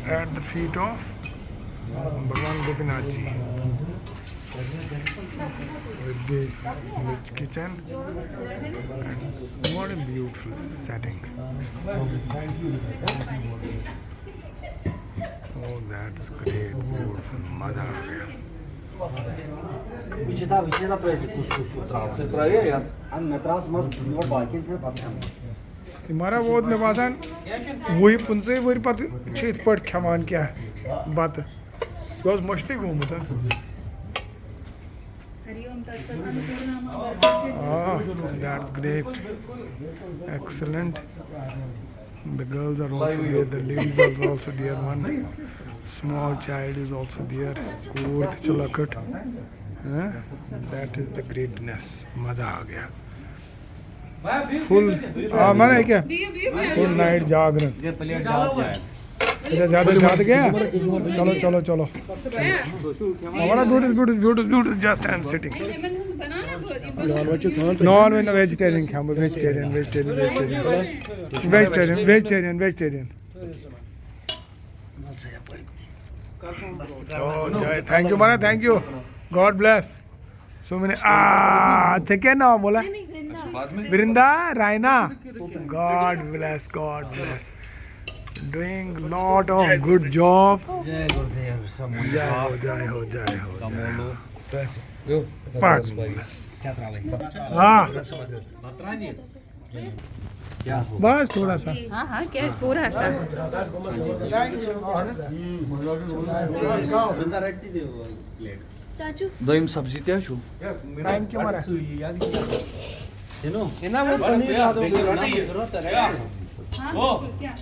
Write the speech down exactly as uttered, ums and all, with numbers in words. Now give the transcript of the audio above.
at the feet of Bhagwan Gopinath ji with the kitchen. What a beautiful setting. Oh, that's great, beautiful. مزہ آ گیا. وٕچھِتھ ہا، وٕچھِتھ ہا ترٛٲوِتھ کُس کُس چھُ ترٛاوُن. ژٕ ترٛٲوِو یَتھ. اَدٕ مےٚ ترٛاو ژٕ مَتھ یور باقیَن چھِنہ پَتہٕ کھٮ۪وان. مارا ووت مےٚ باسان وُہہِ پٕنٛژٕہہِ ؤرۍ پَتہٕ چھِ یِتھ پٲٹھۍ کھٮ۪وان کینٛہہ بَتہٕ. یہِ اوس مٔشتٕے گوٚمُت، ہا؟ آ, that's great. Excellent. The girls are also there, the ladies are also there. One small child is also there. کوٗر تہِ چھِ لۄکٕٹ. Huh? That is the greatness. مزہ آ گیا. فل, آ, مانا ہے کیا؟ فل نائٹ جاگرن. زیادہ زیادہ کیا؟ چلو چلو چلو. ہمارا beautiful beautiful beautiful beautiful. Just I am sitting. Non veg, non vegetarian کھٮ۪مہٕ بہٕ, vegetarian vegetarian vegetarian vegetarian vegetarian vegetarian. Oh, thank you, Mara, thank you. God bless. So many. Ah, ژےٚ کیٛاہ ناو مولا؟ Vrinda Raina. God bless, God bless. Doing lot of good job. جے گُردیو سمجھ. جے ہو, جے ہو, جے ہو. کمولو. پک. کیٛاہ ترٛاوَے؟ ہاں. بتہٕ ترٛاوَے؟ کیٛاہ ہو؟ بس تھوڑا سا. ہاں ہاں کیٛازِ پوٗرٕ آسان. دوٚیِم سبزی تہِ حظ چھُ. ٹائم کیٛاہ مارا؟ دِنو. ہے نا, وہ پنیر لا دو. ہاں بِلکُل کیٛاہ.